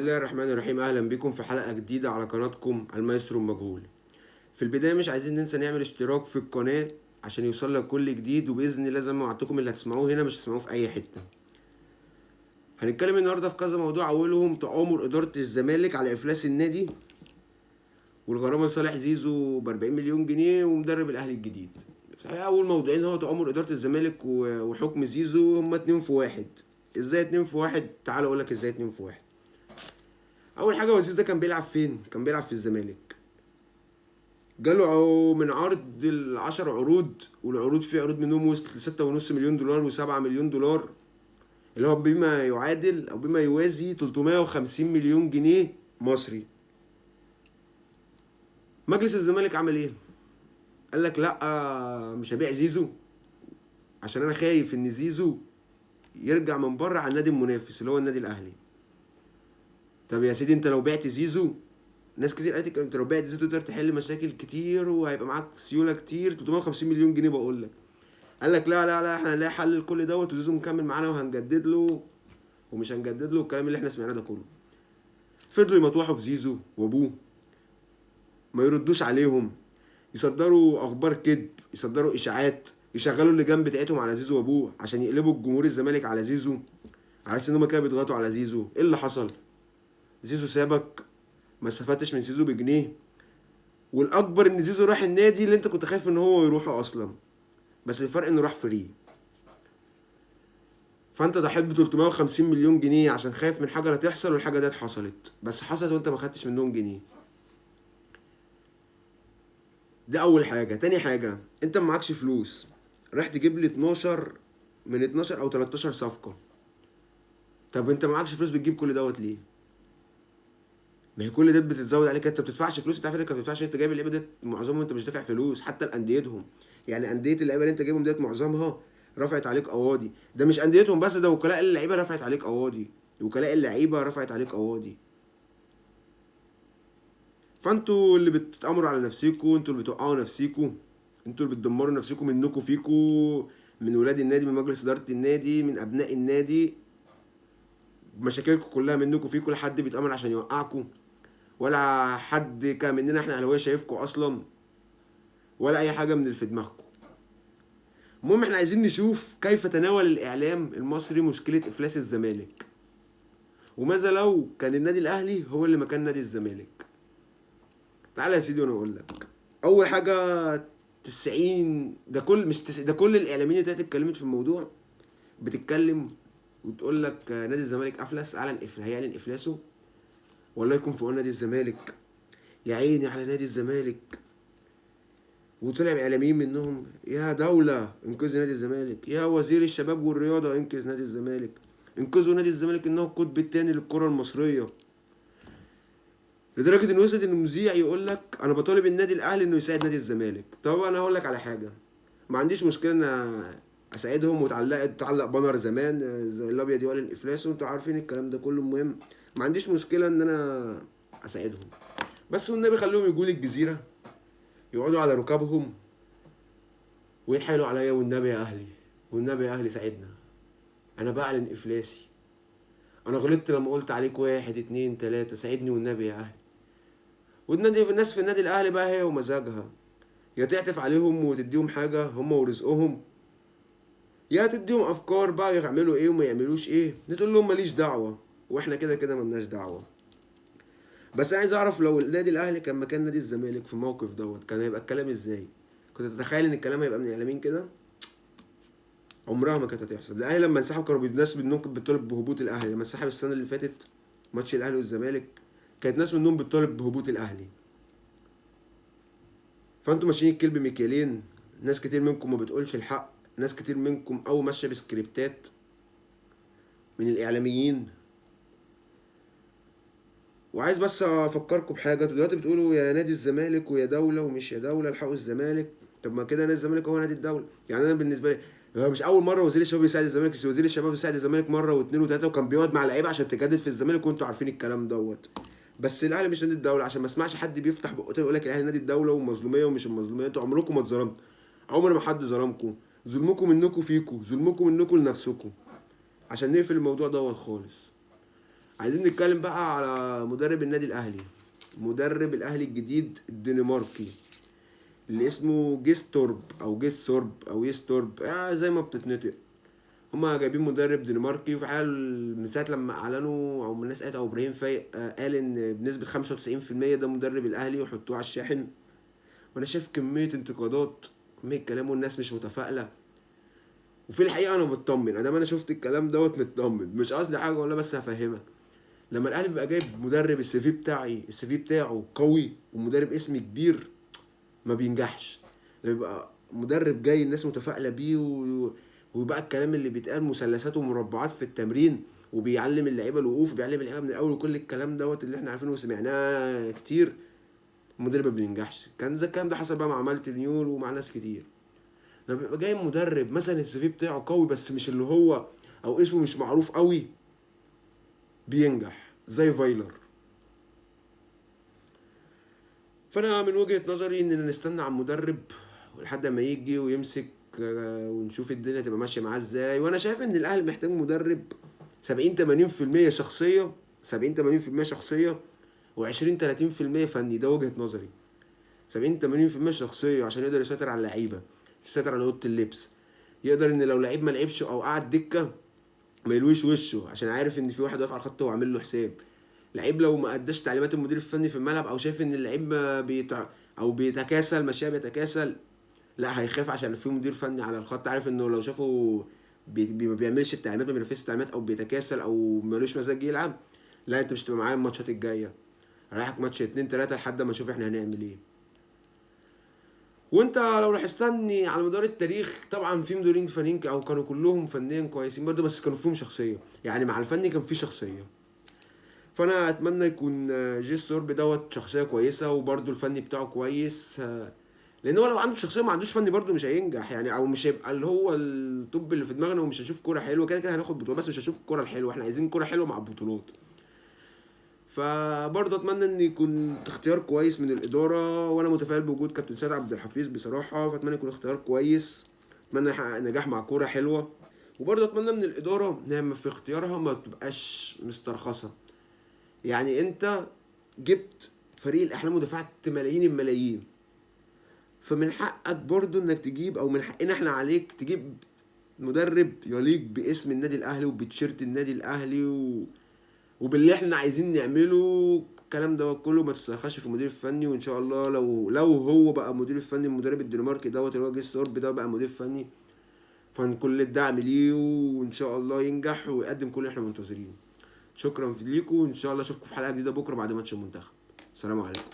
الله الرحمن الرحيم. اهلا بكم في حلقة جديدة على قناتكم المايسترو المجهول. في البداية مش عايزين ننسى نعمل اشتراك في القناة عشان يوصل لك كل جديد، وباذن الله زي ما وعدتكم اللي هتسمعوه هنا مش هتسمعوه في اي حتة. هنتكلم النهارده في كذا موضوع، اولهم تآمر ادارة الزمالك على افلاس النادي والغرامه لصالح زيزو ب 40 مليون جنيه ومدرب الاهلي الجديد. اول موضوعين هو تآمر ادارة الزمالك وحكم زيزو، هما 2 في 1. ازاي 2 في 1؟ تعال اقول لك ازاي 2 في 1. اول حاجة، وزيزو ده كان بيلعب فين؟ كان بيلعب في الزمالك. جاله من عرض ال10 عروض، والعروض في عروض منهم وصلت ل6.5 مليون دولار و7 مليون دولار، اللي هو بما يعادل او بما يوازي 350 مليون جنيه مصري. مجلس الزمالك عمل ايه؟ قال لك لا، مش هبيع زيزو عشان انا خايف ان زيزو يرجع من بره على النادي المنافس اللي هو النادي الاهلي. طب يا سيدي، انت لو بعت زيزو، ناس كتير قالت الكلام، انت لو بعت زيزو تقدر تحل مشاكل كتير وهيبقى معاك سيولة كتير، 350 مليون جنيه بقول لك. قال لك لا لا لا، احنا هنلاقي حل لكل دوت، وزيزو مكمل معانا وهنجدد له ومش هنجدد له، الكلام اللي احنا سمعناه ده كله. فضلوا يمطوحوا في زيزو وابوه، ما يردوش عليهم، يصدروا اخبار كذب، يصدروا اشاعات، يشغلوا اللجان بتاعتهم على زيزو وابوه عشان يقلبوا الجمهور الزمالك على زيزو، على اساس ان هم كده بيضغطوا على زيزو. ايه اللي حصل؟ زيزو سابك، ما استفدتش من زيزو بجنيه، والاكبر ان زيزو راح النادي اللي انت كنت خايف ان هو يروحه اصلا، بس الفرق انه راح free. فانت ضحيت ب 350 مليون جنيه عشان خايف من حاجة لا تحصل، والحاجة ديت حصلت، بس حصلت وانت ما خدتش منهم جنيه. ده اول حاجة. تاني حاجة، انت ما معكش فلوس، رايح تجيب لي 12 من 12 او 13 صفقة. طب انت معكش فلوس، بتجيب كل دوت ليه؟ ما هي كل ده بتتزود عليك، انت ما بتدفعش فلوس. انت عارف انك ما بتدفعش، انت جايب اللعيبة ديت معظمهم انت مش دافع فلوس، حتى لانديتهم. يعني اندية اللعيبة اللي انت جايبهم ديت معظمها رفعت عليك قواضي. ده مش انديتهم بس، ده وكلاء اللعيبة رفعت عليك قواضي، وكلاء اللعيبة رفعت عليك قواضي. فانتوا اللي بتتامروا على نفسيكوا، انتوا اللي بتوقعوا نفسيكوا، انتوا اللي بتدمروا نفسيكوا، منكوا فيكوا، من ولاد النادي، من مجلس ادارة النادي، من ابناء النادي. مشاكلكم كلها منكوا فيكوا، لا حد بيتامر عشان يوقعكوا، ولا حد كان مننا احنا اهلاويه شايفكوا اصلا، ولا اي حاجة من اللي في دماغكم. المهم احنا عايزين نشوف كيف تناول الاعلام المصري مشكلة افلاس الزمالك، وماذا لو كان النادي الاهلي هو اللي مكان نادي الزمالك. تعالى يا سيدي وانا اقول لك. اول حاجة، 90 ده كل مش تس... ده كل الاعلاميين اللي اتكلمت في الموضوع بتتكلم وتقول لك نادي الزمالك افلس، هيعلن افلاسه، والله يكون في عون نادي الزمالك، يا عيني على نادي الزمالك. وطلع اعلاميين منهم يا دولة انقذي نادي الزمالك، يا وزير الشباب والرياضة انقذ نادي الزمالك، انقذوا نادي الزمالك انه القطب الثاني للكرة المصرية. لدرجة ان وصلت ان مذيع يقول لك انا بطالب النادي الاهلي انه يساعد نادي الزمالك. طب انا هقول لك على حاجة، ما عنديش مشكلة ان اساعدهم، وتعلقت تعلق بانر زمان زي الابيض يعلن افلاسه، وانتوا عارفين الكلام ده كله. المهم ما عنديش مشكلة ان انا اساعدهم، بس والنبي خليهم يجوا لي الجزيرة، يقعدوا على ركابهم ويتحايلوا عليا، والنبي يا اهلي، والنبي يا اهلي ساعدنا، انا بعلن افلاسي، انا غلطت لما قلت عليك 1 2 3، ساعدني والنبي يا اهلي. والنادي في الناس في النادي الاهلي بقى هي ومزاجها، يا تعطف عليهم وتديهم حاجة هم ورزقهم، يا تديهم افكار بقى يعملوا ايه وما يعملوش ايه، تقول لهم ماليش دعوه واحنا كده كده ملناش دعوه. بس عايز اعرف لو النادي الاهلي كان مكان نادي الزمالك في الموقف دوت كان هيبقى الكلام ازاي؟ كنت تتخيل ان الكلام هيبقى من الاعلاميين كده؟ عمرها ما كانت هتحصل. الاهلي لما انسحب كانوا الناس منهم كانت بتطالب بهبوط الاهلي، لما انسحب السنة اللي فاتت ماتش الاهلي والزمالك كانت ناس منهم بتطالب بهبوط الاهلي. فانتوا ماشيين الكلب مكيالين، ناس كتير منكم ما بتقولش الحق، ناس كتير منكم او ماشية بسكريبتات من الاعلاميين. وعايز بس افكركم بحاجة، انتوا دلوقتي بتقولوا يا نادي الزمالك ويا دولة ومش يا دولة الحقوا الزمالك. طب ما كده نادي الزمالك هو نادي الدولة. يعني انا بالنسبة لي هو مش اول مرة وزير الشباب يساعد الزمالك، وزير الشباب يساعد الزمالك مرة واثنين وثلاثة، وكان بيقعد مع لعيبة عشان تجدد في الزمالك، وانتوا عارفين الكلام دوت. بس الاهلي مش نادي الدولة، عشان ما اسمعش حد بيفتح بقه يقول لك الاهلي نادي الدولة ومظلوميه ومش المظلوميه. انتوا عمركم ما اتظلمتوا، عمر ما حد ظلمكم، ظلمكم منكم فيكم، ظلمكم منكم لنفسكم. عشان نقفل الموضوع دوت خالص. عايزين نتكلم بقى على مدرب النادي الاهلي، مدرب الاهلي الجديد الدنماركي اللي اسمه جيستورب او جيسورب او يستورب، زي ما بتتنطق. هما جايبين مدرب دنماركي، وفي حال من ساعة لما اعلنوا او من الناس قالت او ابراهيم فايق قال ان بنسبة 95% ده مدرب الاهلي وحطوه على الشاحن. وانا شايف كمية انتقادات، كمية كلام، والناس مش متفائلة. وفي الحقيقة انا مطمن، ادام انا شفت الكلام دوت مطمن، مش قصدي حاجة والله، بس هفهمك. لما الاهلي بيبقى جايب مدرب ال CV بتاعي، ال CV بتاعه قوي ومدرب اسم كبير، ما بينجحش. لما بيبقى مدرب جاي الناس متفائلة بيه ويبقى الكلام اللي بيتقال مثلثات ومربعات في التمرين، وبيعلم اللعيبة الوقوف، وبيعلم اللعيبة من الاول، وكل الكلام دوت اللي احنا عارفينه وسمعناه كتير، المدرب ما بينجحش. كان زي الكلام ده حصل بقى مع مالتي نيول ومع ناس كتير. لما بيبقى جاي مدرب مثلا ال CV بتاعه قوي بس مش اللي هو او اسمه مش معروف قوي، بينجح زي فايلر. فانا من وجهة نظري اننا نستنى على المدرب لحد ما يجي ويمسك، ونشوف الدنيا تبقى ماشية معاه ازاي. وانا شايف ان الاهلي محتاج مدرب 70-80% شخصية، 70-80% شخصية، و20-30% فني. ده وجهة نظري. 70-80% شخصية عشان يقدر يسيطر على اللعيبة، يسيطر على اوضة اللبس، يقدر ان لو لعيب ما لعبش او قعد دكه ما يلويش وشه عشان عارف ان في واحد واقف على الخط وعامل له حساب. لعيب لو ما اداش تعليمات المدير الفني في الملعب، او شايف ان اللعيب او بيتكاسل، ماشية بيتكاسل، لا هيخاف عشان في مدير فني على الخط عارف انه لو شافه ما بيعملش التعليمات، ما بينفذش التعليمات، او بيتكاسل، او مالوش مزاج يلعب، لا انت مش هتبقى معايا الماتشات الجاية، رايحك ماتش 2 3 لحد ما اشوف احنا هنعمل ايه. وانت لو لاحظتني على مدار التاريخ طبعا في مديرين فنيين او كانوا كلهم فنيا كويسين برضه، بس كانوا فيهم شخصية، يعني مع الفني كان في شخصية. فانا اتمنى يكون جيس سورب دوت شخصية كويسة، وبرضه الفني بتاعه كويس، لان هو لو عنده شخصية ما عندوش فني برضه مش هينجح يعني، او مش هيبقى اللي هو الطب اللي في دماغنا، ومش هنشوف كورة حلوة. كده كده هناخد بطوله بس مش هنشوف الكورة الحلوة، احنا عايزين كورة حلوة مع البطولات. فبرضه اتمنى ان يكون اختيار كويس من الادارة، وانا متفائل بوجود كابتن سيد عبد الحفيظ بصراحة، فاتمنى يكون اختيار كويس، اتمنى يحقق نجاح مع كورة حلوة. وبرضه اتمنى من الادارة انها في اختيارها ما تبقاش مسترخصه. يعني انت جبت فريق الاحلام ودفعت ملايين الملايين، فمن حقك برضه انك تجيب، او من حقنا احنا عليك تجيب مدرب يليق باسم النادي الاهلي وبتشيرت النادي الاهلي وباللي احنا عايزين نعمله. الكلام ده كله ما تسترخاش في المدير الفني. وان شاء الله لو هو بقى مدير الفني، المدرب الدنماركي دوت اللي هو جيس سورب ده بقى مدير فني، فنكل الدعم ليه، وان شاء الله ينجح ويقدم كل اللي احنا منتظرينه. شكرا ليكم، وان شاء الله اشوفكم في حلقة جديدة بكره بعد ماتش المنتخب. السلام عليكم.